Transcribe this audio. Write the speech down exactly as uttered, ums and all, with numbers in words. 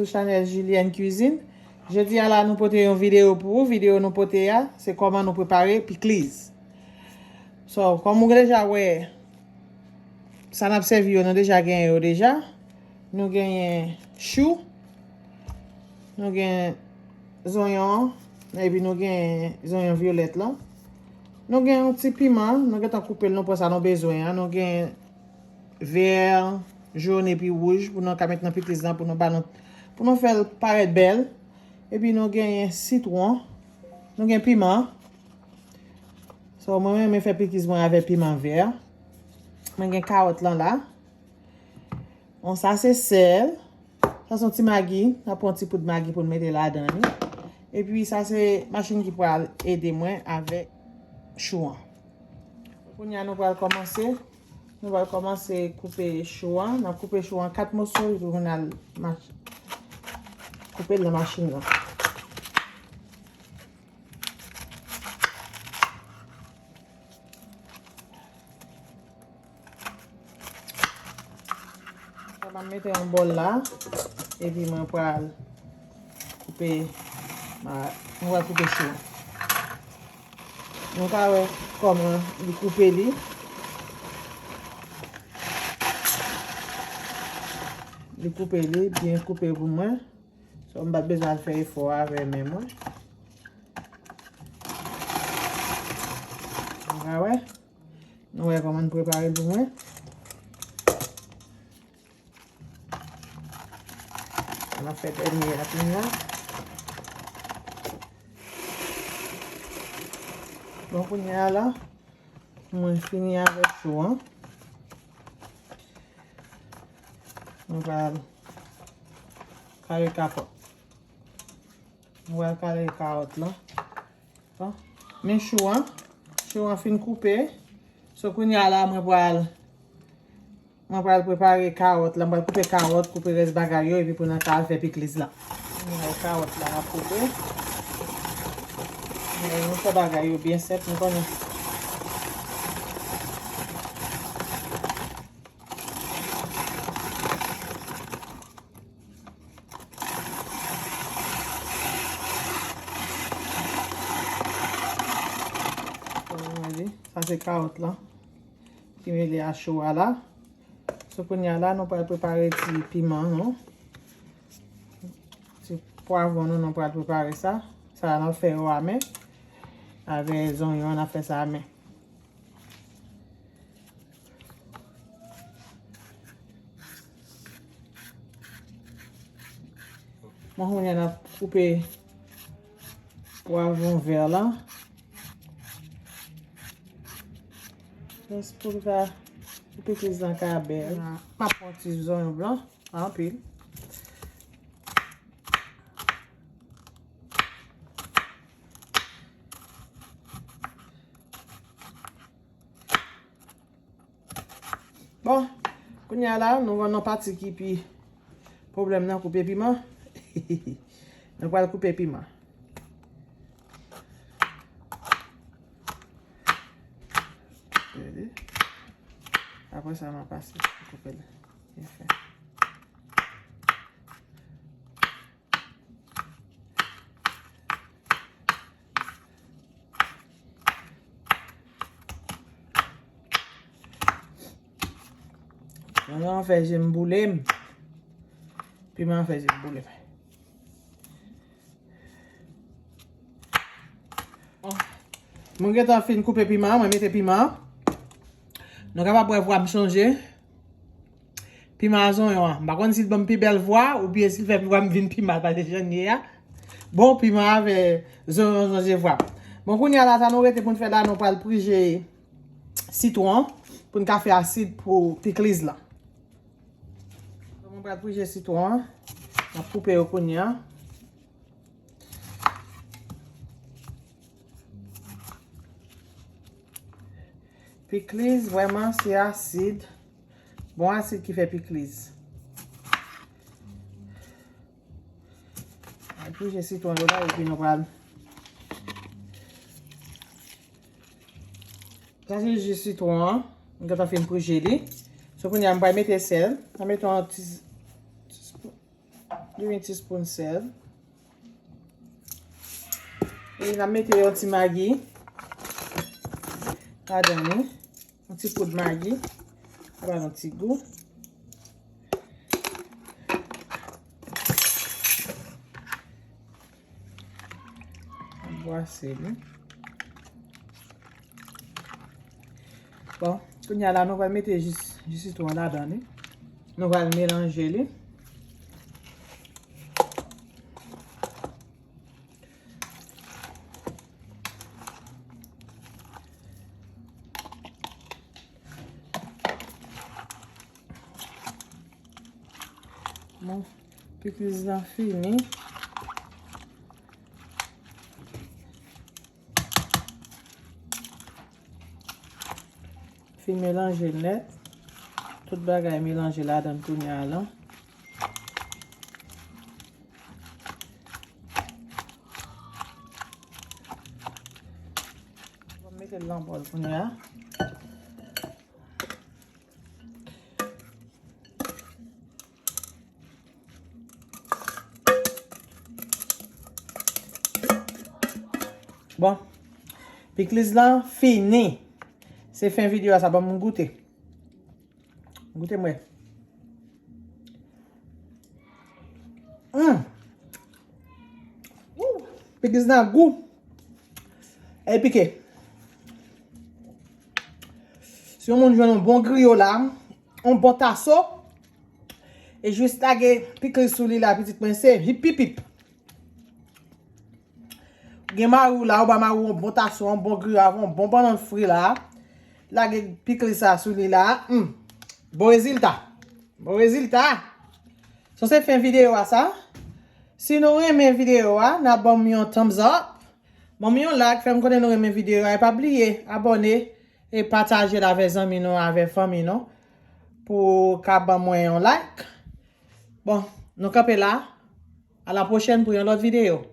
Chanèl Julienne Cuisine. Jodi a la, nou pote yon videyo pou ou. Videyo nou pote a, se kòman nou prepare pikliz. So, kòm ou deja wè, sa n ap sèvi yo, nou deja genyen yo deja. Nou genyen chou, nou gen zonyon, epi nou gen zonyon vyolèt lan. Nou gen yon ti piman, nou gentan koupe l, nou pran sa nou bezwen an. Nou gen vè, jòn epi wouj pou nou ka met nan pikliz lan, pou nou ba nou, pou nou fè l parèt bèl. Epi nou genyen sitwon, nou gen piman. So, mwen renmen fè pikliz mwen avèk piman vè. Mwen gen kawòt lan la. Bon, sa se sèl. Sa se yon ti magi. N ap pran yon ti poud magi pou n mete ladan li. Epi sa se machin ki pral ede mwen avèk chou an. Kounye a nou pral kòmanse. Nou pral kòmanse koupe chou an. N ap koupe chou an kat moso epi pou n al mach-, koupe l nan machin nan. Sa m ap mete yon bòl la, epi mwen pral koupe, ma-, mwen pral koupe chou an. Nou ka wè kòman li koupe li. Li koupe li, byen koupe pou mwen. So, m pa t bezwen al fè efò avè men mwen. Nou ka wè? Nou wè kòman m prepare l pou mwen. N ap fè dènye a kounye a. Bon, kounye a la, mwen fini avèk chou an. Mwen pral kale kapòt. Mwen pral kale kawòt lan. Bon. Men chou an, chou an fin koupe. So kounye a la, mwen pral, mwen pral prepare kawòt la. Mwen pral koupe kawòt, koupe rès bagay yo, epi pou n ka al fè pikliz la. Mwen kawòt la ap koupe. Men nou fè bagay yo byen senp, nou konnen. Sa se kawòt lan ki mele a chou a la. So kounye a la, nou pral prepare ti piman nou. Ti pwavwon nou, nou pral prepare sa. Sa a, n ap fè yo a men. Avè zonyon, n ap fè sa a men. Bon, kounye a n ap koupe pwavwon vè la. Jis pou l ka, pou pikliz lan ka bèl. M ap pran ti zonyon blan, pa anpil. Bon, kounye a la, nou rann nan pati ki pi pwoblèm nan, koupe piman. Nou pral koupe piman. Gade. Apre sa, m a pase pou koupe l byen fen. Piman an fè je m boule m. Piman an fè je m boule m. Mwen gentan fin koupe piman an, mwen mete piman an. Nou kapab wè vwa m chanje. Piman a zonyon an. M pa konn si l ban m pi bèl vwa oubyen si l fè vwa m vin pi mal pase jan l ye a. Bon, piman avè zonyon chanje vwa. Bon, kounye a la, sa nou rete pou n fè la, nou pral prije sitwon pou n ka fè asid pou pikliz lan. Mwen pral prije sitwon an. M ap koupe yo kounye a. Pikliz, vrèman, se asid. Bon asid ki fè pikliz. Al prije sitwon yo la, epi nou pral Sa se ji sitwon an. M gentan fin prije li. So, kounye a, m pral mete sèl. M mete yon ti, ti spo-, Demi tispoun sèl. E n ap mete yon ti magi ladan li. Yon ti poud magi. Sa ba nou ti gou. Bwase li. Bon, kounye a la, nou pral mete ji, ji sitwon ladan li. Nou pral melanje li. Bon, pikliz la fini. Fin melanje nèt. Tout bagay melanje ladan kounye a la. Mete l nan bòl kounye a. Bon, pikliz lan fini. Se fen videyo a sa, ban m goute. Goute mwen. Mm. Pikliz lan gou. E pike. Si yon moun jwenn yon bon griyo la, yon bon taso, e jis lage pikliz sou li la, pitit mwen, se hip hip hip. Gen mari w la, ou ba mari w yon bon taso, yon bon griyo, yon bon bannann fri la. Lage pikliz sa sou li la. Hmm. Bon rezilta. Bon rezilta. Sa se fen videyo a sa. Si nou renmen videyo a, n a ban m yon thumbs up. Ban m yon like, fè m konnen nou renmen videyo a. E pa bliye abòne e pataje l avè zanmi nou, avè fanmi nou. Pou ka ban mwen yon like. Bon, nou kanpe la. A la pwochèn pou yon lòt videyo.